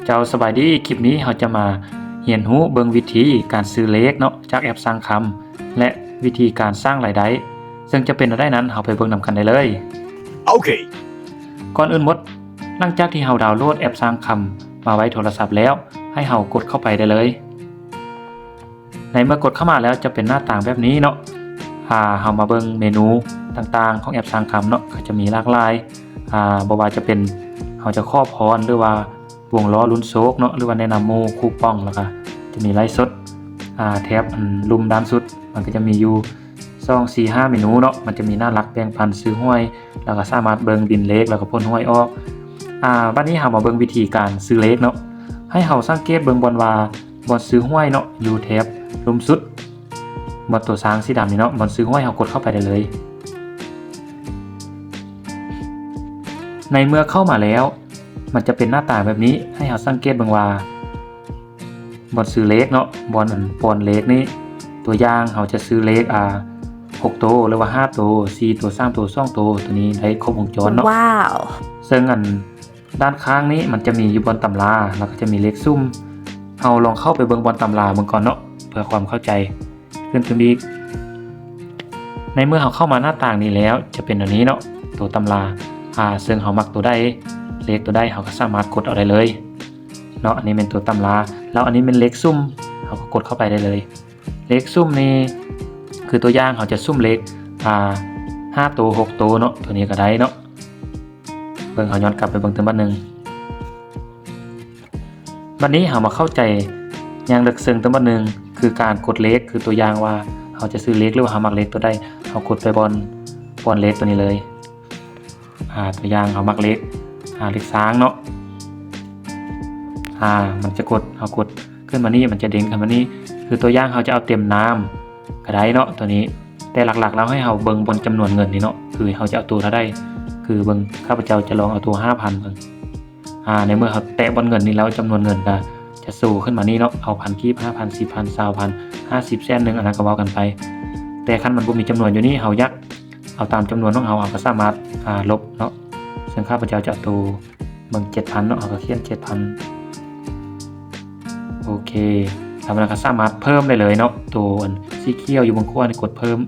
ເຈົ້າ ສະບາຍດີ, ຄລິບນີ້ເຮົາຈະມາຮຽນຮູ້ເບິ່ງວິທີການຊື້ເລກເນາະ ຈາກແອັບສ້າງຄຳ ແລະ ວິທີການສ້າງລາຍໄດ້ ເຊິ່ງຈະເປັນແນວໃດນັ້ນ ເຮົາໄປເບິ່ງນຳກັນໄດ້ເລີຍ. ໂອເຄ. ກ່ອນອື່ນໝົດ, ຫຼັງຈາກທີ່ເຮົາດາວໂຫຼດແອັບສ້າງຄຳມາໄວ້ໂທລະສັບແລ້ວ, ໃຫ້ເຮົາກົດເຂົ້າໄປໄດ້ເລີຍ. ໃນເມື່ອກົດເຂົ້າມາແລ້ວຈະເປັນໜ້າຕາແບບນີ້ເນາະ. ອາ ເຮົາມາເບິ່ງເມນູຕ່າງໆຂອງແອັບສ້າງຄຳເນາະ, ກໍຈະມີຫຼາກຫຼາຍ. ອາ ບໍ່ວ່າຈະເປັນເຮົາຈະຂໍພອນ ຫຼືວ່າວົງລໍ້ລຸ້ນໂຊກເນາະ, ຫຼືວ່າແນະນຳໝູ່, ຄູປອງ, ແລ້ວກໍຈະມີໄລຟ໌ສົດ. ອາ ແຖບອັນລຸ່ມດ້ານສຸດ ມັນກໍຈະມີຢູ່ສອງ ສີ່ ຫ້າເມນູເນາະ, ມັນຈະມີໜ້າຫຼັກ, ແບ່ງປັນ, ຊື້ຫວຍ, ແລ້ວກໍສາມາດເບິ່ງບິນເລກ ແລ້ວກໍຜົນຫວຍອອກ. ອາ ບັດນີ້ເຮົາມາເບິ່ງວິທີການຊື້ເລກເນາະ. ໃຫ້ເຮົາສັງເກດເບິ່ງບ່ອນວ່າ ບ່ອນຊື້ຫວຍເນາະ ຢູ່ແຖບລຸ່ມສຸດ, ບ່ອນຕົວຊ້າງສີດຳນີ້ເນາະ, ບ່ອນຊື້ຫວຍເຮົາກົດເຂົ້າໄປໄດ້ເລີຍ. ໃນເມື່ອເຂົ້າມາແລ້ວ ມັນຈະເປັນໜ້າຕາແບບນີ້. ໃຫ້ເຮົາສັງເກດເບິ່ງວ່າ ບ່ອນຊື້ເລກເນາະ, ບ່ອນອັນປ່ອນເລກນີ້, ຕົວຢ່າງເຮົາຈະຊື້ເລກ ອາ ຫົກໂຕ ຫຼືວ່າຫ້າໂຕ, ສີ່ໂຕ, ສາມໂຕ, ສອງໂຕ, ໂຕນີ້ໄດ້ຄົບວົງຈອນເນາະ. ວ້າວ. ເຊິ່ງອັນ ດ້ານຂ້າງນີ້ມັນຈະມີຢູ່ບ່ອນຕຳລາ ແລ້ວກໍຈະມີເລກສຸ່ມ. ເຮົາລອງເຂົ້າໄປເບິ່ງບ່ອນຕຳລາເບິ່ງກ່ອນເນາະ ເພື່ອຄວາມເຂົ້າໃຈຂຶ້ນຕື່ມອີກ. ໃນເມື່ອເຮົາເຂົ້າມາໜ້າຕ່າງນີ້ແລ້ວ ຈະເປັນແນວນີ້ເນາະ, ໂຕຕຳລາ. ອາ ເຊິ່ງເຮົາມັກໂຕໃດ, ເລກໂຕໃດ, ເຮົາກໍສາມາດກົດເອົາໄດ້ເລີຍເນາະ. ອັນນີ້ແມ່ນໂຕຕຳລາ, ແລ້ວອັນນີ້ແມ່ນເລກສຸ່ມ, ເຮົາກໍກົດເຂົ້າໄປໄດ້ເລີຍ. ເລກສຸ່ມນີ້ ຄືຕົວຢ່າງເຮົາຈະສຸ່ມເລກ ອາ ຫ້າໂຕ ຫົກໂຕເນາະ, ໂຕນີ້ກໍໄດ້ເນາະ. ເບິ່ງ ເຮົາຍ້ອນກັບໄປເບິ່ງຕື່ມບາດໜຶ່ງ. ບັດນີ້ເຮົາມາເຂົ້າໃຈຢ່າງເລິກເຊິ່ງຕື່ມບາດໜຶ່ງ ຄືການກົດເລກ, ຄືຕົວຢ່າງວ່າເຮົາຈະຊື້ເລກ ຫຼືວ່າເຮົາມັກເລກຕົວໃດ, ເຮົາກົດໄປບ່ອນ ບ່ອນເລກຕົວນີ້ເລີຍ. ອາ ຕົວຢ່າງເຮົາມັກເລກ ອາ ເລກຊ້າງເນາະ. ອາ ມັນຈະກົດ ເຮົາກົດຂຶ້ນມານີ້ ມັນຈະເດ້ງຂຶ້ນມານີ້. ຄືຕົວຢ່າງເຮົາຈະເອົາເຕັມນ້ຳກໍໄດ້ເນາະ ຕົວນີ້. ແຕ່ຫຼັກໆແລ້ວໃຫ້ເຮົາເບິ່ງບ່ອນຈຳນວນເງິນນີ້ເນາະ, ຄືເຮົາຈະເອົາໂຕເທົ່າໃດ. ຄືເບິ່ງ ຂ້າພະເຈົ້າຈະລອງເອົາໂຕຫ້າພັນເບິ່ງ. ອາ ໃນເມື່ອເຮົາແຕະບ່ອນເງິນນີ້ແລ້ວ ຈຳນວນເງິນກໍຈະໂຊຂຶ້ນມານີ້ເນາະ, ເອົາພັນກີບ, ຫ້າພັນ, ສິບພັນ, ຊາວພັນ, ຫ້າສິບ, ແສນໜຶ່ງ, ອັນນັ້ນກໍເວົ້າກັນໄປ. ແຕ່ຄັນມັນບໍ່ມີຈຳນວນຢູ່ນີ້, ເຮົາຢາກເອົາຕາມຈຳນວນຂອງເຮົາ, ເຮົາກໍສາມາດ ອາ ລົບເນາະ. ເຊິ່ງຂ້າພະເຈົ້າຈະເອົາໂຕເບິ່ງເຈັດພັນເນາະ, ເຮົາກໍຂຽນເຈັດພັນ. ໂອເຄ, ແລ້ວມັນກໍສາມາດເພີ່ມໄດ້ເລີຍເນາະ, ໂຕອັນສີຂຽວຢູ່ເບື້ອງຂວານີ້ ກົດເພີ່ມ.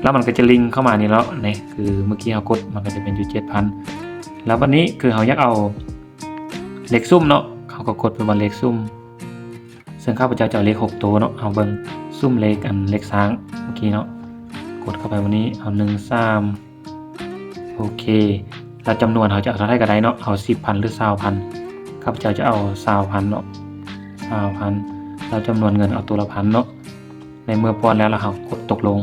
ແລ້ວມັນກໍຈະລິ້ງເຂົ້າມານີ້ເນາະ, ນີ້ຄືເມື່ອກີ້ເຮົາກົດ ມັນກໍຈະເປັນຢູ່ເຈັດພັນ. ແລ້ວບັດນີ້ຄືເຮົາຢາກເອົາເລກສຸ່ມເນາະ, ເຮົາກໍກົດໄປບ່ອນເລກສຸ່ມ. ເຊິ່ງຂ້າພະເຈົ້າຈະເອົາເລກຫົກໂຕເນາະ, ເຮົາເບິ່ງ ສຸ່ມເລກ ອັນເລກຊ້າງເມື່ອກີ້ເນາະ, ກົດເຂົ້າໄປບ່ອນນີ້ ເອົາໜຶ່ງ ສາມ. ໂອເຄ, ແລ້ວຈຳນວນເຮົາຈະເອົາເທົ່າໃດກໍໄດ້ເນາະ, ເອົາສິບພັນ ຫຼື ຊາວພັນ. ຂ້າພະເຈົ້າຈະເອົາຊາວພັນເນາະ, ຊາວພັນ. ແລ້ວຈຳນວນເງິນເອົາໂຕລະພັນເນາະ. ໃນເມື່ອປ້ອນແລ້ວ ແລ້ວເຮົາກົດຕົກລົງ.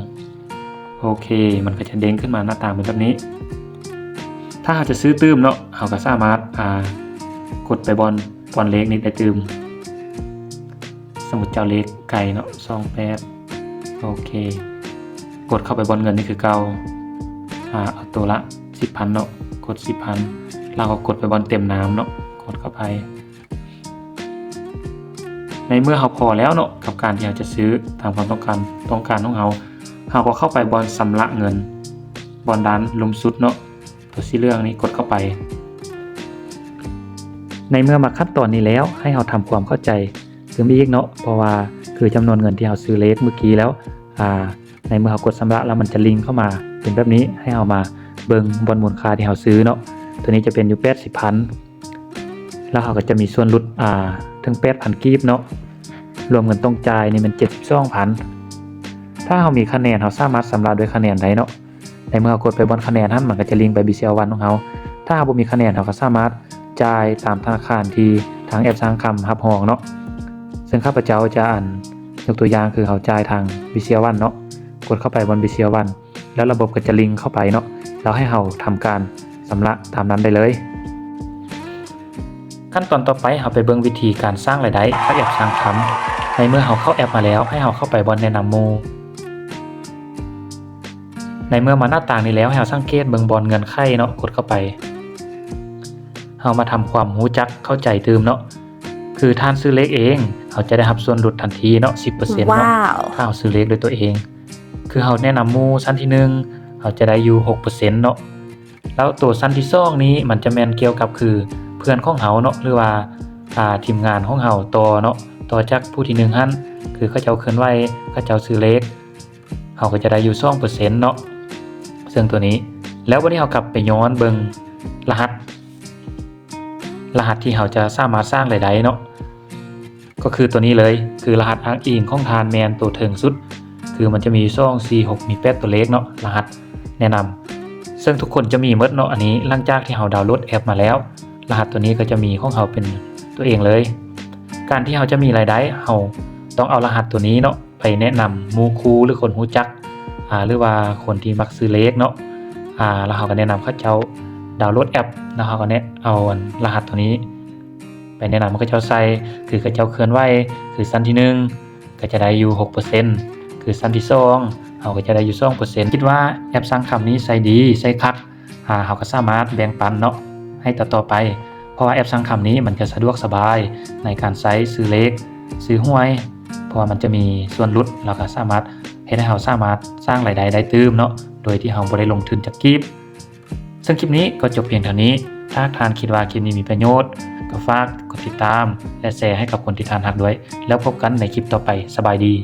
ໂອເຄ, ມັນກໍຈະເດ້ງຂຶ້ນມາໜ້າຕາເປັນແບບນີ້. ຖ້າເຮົາຈະຊື້ຕື່ມເນາະ, ເຮົາກໍສາມາດ ອາ ກົດໄປບ່ອນປ້ອນເລກນີ້ໄດ້ຕື່ມ. ສົມມຸດເຈົ້າເລກໄກ່ເນາະ, ສອງແປດ. ໂອເຄ, ກົດເຂົ້າໄປບ່ອນເງິນນີ້ຄືເກົ່າ. ອາ ເອົາໂຕລະສິບພັນເນາະ, ກົດສິບພັນ. ແລ້ວກໍກົດໄປບ່ອນເຕັມນ້ຳເນາະ, ກົດເຂົ້າໄປ. ໃນເມື່ອເຮົາພໍແລ້ວເນາະ ກັບການທີ່ເຮົາຈະຊື້ຕາມຄວາມຕ້ອງການ ຕ້ອງການຂອງເຮົາ, ເຮົາກໍເຂົ້າໄປບ່ອນຊຳລະເງິນ, ບ່ອນດ້ານລຸ່ມສຸດເນາະ, ຕົວສີເຫຼືອງນີ້ ກົດເຂົ້າໄປ. ໃນເມື່ອມາຂັ້ນຕອນນີ້ແລ້ວ, ໃຫ້ເຮົາທຳຄວາມເຂົ້າໃຈຕື່ມອີກເນາະ, ເພາະວ່າຄືຈຳນວນເງິນທີ່ເຮົາຊື້ເລກມື້ກີ້ແລ້ວ, ອາ ໃນເມື່ອເຮົາກົດຊຳລະແລ້ວ ມັນຈະລິ້ງເຂົ້າມາເປັນແບບນີ້. ໃຫ້ເຮົາມາເບິ່ງບ່ອນມູນຄ່າທີ່ເຮົາຊື້ເນາະ, ຕົວນີ້ຈະເປັນຢູ່ແປດສິບພັນ. ແລ້ວເຮົາກໍຈະມີສ່ວນຫຼຸດ ອາ ເຖິງແປດພັນກີບເນາະ, ລວມເງິນຕ້ອງຈ່າຍນີ້ແມ່ນເຈັດສິບສອງພັນ. ຖ້າເຮົາມີຄະແນນ ເຮົາສາມາດຊຳລະດ້ວຍຄະແນນໄດ້ເນາະ. ໃນເມື່ອເຮົາກົດໄປບ່ອນຄະແນນຫັ້ນ ມັນກໍຈະລິ້ງໄປ BCL One ຂອງເຮົາ. ຖ້າເຮົາບໍ່ມີຄະແນນ ເຮົາກໍສາມາດຈ່າຍຕາມທະນາຄານທີ່ທາງແອັບສ້າງຄຳຮັບຮອງເນາະ. ເຊິ່ງຂ້າພະເຈົ້າຈະ ອັນ ຍົກຕົວຢ່າງຄືເຮົາຈ່າຍທາງ BCL One ເນາະ, ກົດເຂົ້າໄປບ່ອນ BCL One ແລ້ວລະບົບກໍຈະລິ້ງເຂົ້າໄປເນາະ, ແລ້ວໃຫ້ເຮົາທຳການຊຳລະຕາມນັ້ນໄດ້ເລີຍ. ຂັ້ນຕອນຕໍ່ໄປ ເຮົາໄປເບິ່ງວິທີການສ້າງລາຍໄດ້ຈາກແອັບສ້າງຄຳ. ໃນເມື່ອເຮົາເຂົ້າແອັບມາແລ້ວ, ໃຫ້ເຮົາເຂົ້າໄປບ່ອນແນະນຳໝູ່. ໃນເມື່ອມາໜ້າຕ່າງນີ້ແລ້ວ, ໃຫ້ເຮົາສັງເກດເບິ່ງບ່ອນເງື່ອນໄຂເນາະ, ກົດເຂົ້າໄປ. ເຮົາມາທຳຄວາມຮູ້ຈັກເຂົ້າໃຈຕື່ມເນາະ. ຄືທ່ານຊື້ເລກເອງ, ເຮົາຈະໄດ້ຮັບສ່ວນຫຼຸດທັນທີເນາະ ສິບເປີເຊັນເນາະ, ຖ້າເຮົາຊື້ເລກດ້ວຍຕົວເອງ. ຄືເຮົາແນະນຳໝູ່ຊັ້ນທີໜຶ່ງ, ເຮົາຈະໄດ້ຢູ່ຫົກເປີເຊັນເນາະ. ແລ້ວໂຕຊັ້ນທີສອງນີ້ ມັນຈະແມ່ນກ່ຽວກັບຄື ເພື່ອນຂອງເຮົາເນາະ ຫຼືວ່າ ອ່າ ທີມງານຂອງເຮົາຕໍ່ເນາະ ຕໍ່ຈາກຜູ້ທີໜຶ່ງຫັ້ນ ຄືເຂົາເຈົ້າເຄື່ອນໄຫວ ເຂົາເຈົ້າຊື້ເລກ ເຮົາກໍຈະໄດ້ຢູ່ສອງເປີເຊັນເນາະ. ເຊິ່ງຕົວນີ້ ແລ້ວບັດນີ້ເຮົາກັບໄປຍ້ອນເບິ່ງລະຫັດ ລະຫັດທີ່ເຮົາຈະສາມາດສ້າງລາຍໄດ້ເນາະ ກໍຄືຕົວນີ້ເລີຍ ຄືລະຫັດອ້າງອີງຂອງທ່ານແມ່ນຕົວເທິງສຸດ ຄືມັນຈະມີຢູ່ສອງ ສີ່ ຫົກ ມີແປດຕົວເລກເນາະ ລະຫັດແນະນຳ ເຊິ່ງທຸກຄົນຈະມີໝົດເນາະ. ອັນນີ້ຫຼັງຈາກທີ່ເຮົາດາວໂຫຼດແອັບມາແລ້ວ ລະຫັດຕົວນີ້ກໍຈະມີຂອງເຮົາເປັນຕົວເອງເລີຍ. ການທີ່ເຮົາຈະມີລາຍໄດ້ ເຮົາຕ້ອງເອົາລະຫັດຕົວນີ້ເນາະ ໄປແນະນຳໝູ່ຄູ່ ຫຼື ຄົນຮູ້ຈັກ ອ່າ ຫຼືວ່າຄົນທີ່ມັກຊື້ເລກເນາະ ອ່າ ແລ້ວເຮົາກໍແນະນຳເຂົາເຈົ້າດາວໂຫຼດແອັບ ແລ້ວເຮົາກໍແນະ ເອົາອັນລະຫັດຕົວນີ້ໄປແນະນຳໃຫ້ເຂົາເຈົ້າໃສ່ ຄືເຂົາເຈົ້າເຄື່ອນໄຫວ ຄືຊັ້ນທີໜຶ່ງ ກໍຈະໄດ້ຢູ່ຫົກເປີເຊັນ ຄືຊັ້ນທີສອງ ເຮົາກໍຈະໄດ້ຢູ່ສອງເປີເຊັນ. ຄິດວ່າແອັບຊ່າງຄຳນີ້ໃຊ້ດີ ໃຊ້ຄັກ ອ່າ ເຮົາກໍສາມາດແບ່ງປັນເນາະ ໃຫ້ຕໍ່ໆໄປ ເພາະວ່າແອັບຊ່າງຄຳນີ້ມັນຈະສະດວກສະບາຍໃນການໃຊ້ຊື້ເລກ ຊື້ຫວຍ ເພາະວ່າມັນຈະມີສ່ວນຫຼຸດ ແລ້ວກໍສາມາດເຮັດໃຫ້ເຮົາສາມາດສ້າງລາຍໄດ້ໄດ້ຕື່ມເນາະ ໂດຍທີ່ເຮົາບໍ່ໄດ້ລົງທຶນຈັກກີບ. ເຊິ່ງຄລິບນີ້ກໍຈົບພຽງເທົ່ານີ້. ຖ້າທ່ານຄິດວ່າຄລິບນີ້ມີປະໂຫຍດ ກໍຝາກກົດຕິດຕາມ ແລະ ແຊໃຫ້ກັບຄົນທີ່ທ່ານຮັກດ້ວຍ. ແລ້ວພົບກັນໃນຄລິບຕໍ່ໄປ. ສະບາຍດີ.